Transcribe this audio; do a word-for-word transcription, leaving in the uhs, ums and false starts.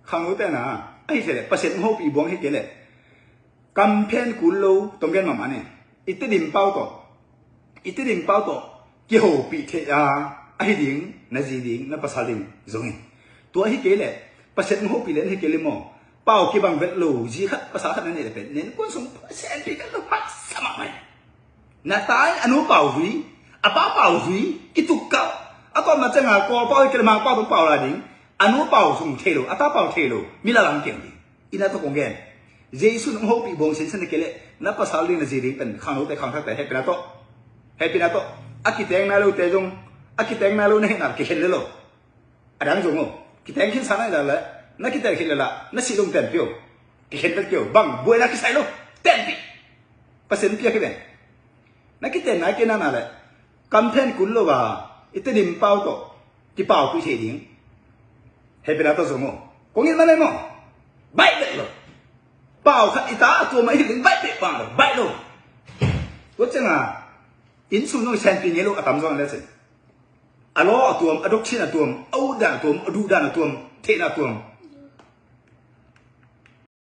Khangnote na, ahi thei leh Pasian hong hopih buang hi kei leh, kamphen kul lo, tong gen mahmah ne. I Tedim pau tawh, i Tedim pau tawh kihopih theih a, ahi ding, na zi ding, na pasal ding zong hi. Tua ahi kei leh, Pasian hong hopih leh ahi kei leh maw, pau kibang vet lo, zi khat, pasal khat na neih leh pen, nen kuan sung Pasian pi vet lo, phat sa mahmah hi. Na ta in a nu pau zui, a pa pau zui, kituk kau. A tawpna ciangin Kawl pau hi kei leh Mang pau tawh pau la ding. A nu pau zong thei lo, a ta pau thei lo, mi la lang kiang ding. Ina tawh kong gen. Jesu nong hopih buang sinsen hi kei leh, na pasal ding, na zi ding pen khangnote khangthakte hehpihna tawh, hehpihna tawh, a kiteng nai lote zong, a kiteng nai lo na hihna kikhen le lo. A dang zong o, kiteng khinsa na hih leh, na kiteng khin leh lah, na sih dong tenpih o. Kikhen vet kei o, bang buaina kisai lo, tenpih. Pasian piak hi ve. Na kiten nai kei na na leh, kamphen kul lo a, i Tedim pau tawh kipaupih thei ding. Hehpihna tawh zong o. Kong it ma nei maw? Baih vet lo. Pau khat i ta a tuam a hi ding, baih vet bang lo, baih lo. Tua ciangin, inn sung zong i senpih ngei lo, a tam zong a le cin. A law a tuam, a doctrine a tuam, a utdan a tuam, a duhdan a tuam, theihna a tuam.